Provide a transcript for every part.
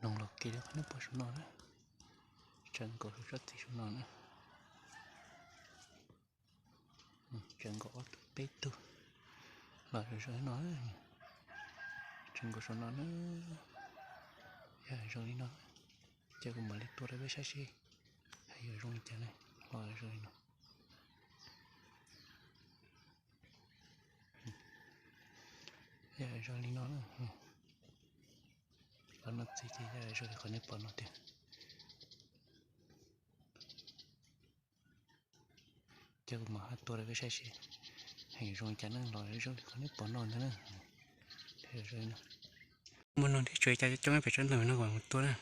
Noog los kiag li qhov nej pom saum no na. Tseem nkaus saum tsob txiv saum no na. Tseem nkaus ob tug peb tug los zoo li no. Tseem nkaus saum no na. Yog zoo li no, ces kuv mam li tua rau peb saib seb yuav zoo li cas na. Los zoo li no. Yog zoo li no na. Los no txiv ces yog zoo li qhov nej pom no tiag. Ces kuv mam hab tua rau peb saib seb heev zoo li cas na, los zoo li qhov nej pom no ntag na. Muaj noog thiab tsuav ib co coob coob pem tsob ntoo no kom mus tua na.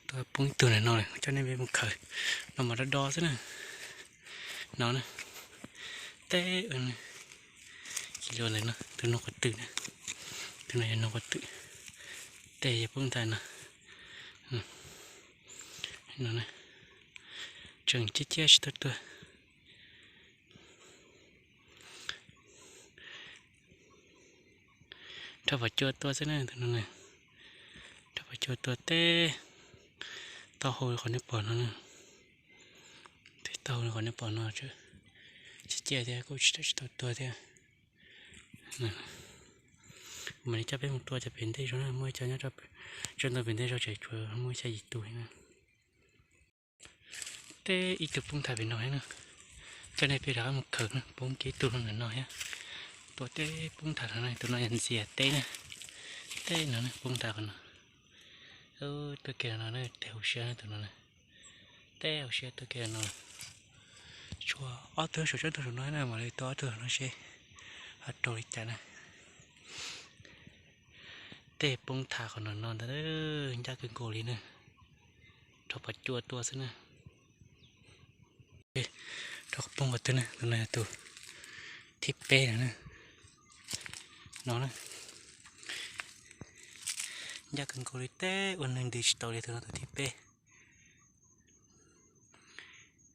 Tua poob ib tug ntawm no lawm, coj nej peb mus khaws. No mas do do xwb na. No na, teb, tus no ntawm no, tus noog quav twm na. Tus no yog noog quav twm, tej yog poob nthav no. No, tseem ciaj ciaj tsis tau tuag. Rho phom cua tua xwb na, tus no na. Rho phom cua tua teb, taub hau li qhov nej pom no na. Teb taub hau li qhov nej pom no, ciaj ciaj thiab kuj tsis tau, tsis tau tuag thiab. Mam li coj peb mus tua cov pem ntej zog na, muaj ib co nyob tsob ntoo pem ntej zog tseem tshuav muaj xya yim tus thiab na. Teb ib tug poob nthav pem no thiab na. Coj nej peb rov qab mus khaws na, poob kiag ib tug ntawm no thiab. Tua teb poob nthav no na, tus no yog ntxias teb na. Teb no na poob nthav qhov no. Tuaj kiag no na, teb hauv siab na tus no na. Teb hauv siab tuaj kiag no. Tshuav ob tug saum tsob ntoo saum no na, mam li tua ob tug no seb ho raug li cas na. Teb poob nthav qhov no no ntag, ncaj kawg nkaus li na. Rho phom cua tua xwb na. Rho qhov poob qhov twg na, tus no yog tus thib peb no na. No na, ncaj kawg nkaus li, teb ua neeg ntws tsis tau li, tus no tus thib peb.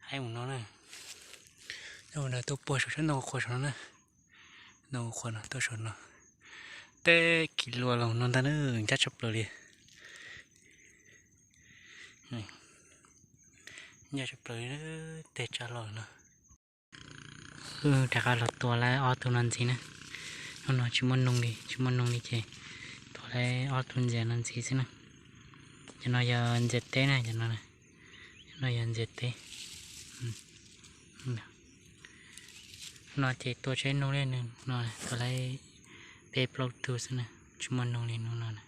Hais mus no na, nyob mus no tuaj puag saum tsob ntoo qhuav saum no na. Ntoo qhuav no tuaj saum no. Teb kis lua los no ntag na, ncaj tshaj plaws li. Ncaj tshaj plaws li, teb tsa los no. Wb rov qab los tua lawm ob tug no ntxiv na. Hnub no tsis muaj noog li, tsis muaj noog li ces tua lawm ob tug ntxiv no ntxiv xwb na. Cov no yog ntxias teb na, cov no, no yog ntxias teb. No ces tua tsis muaj noog li, no tua lawm peb plaub tug xwb na, tsis muaj noog li hnub no na.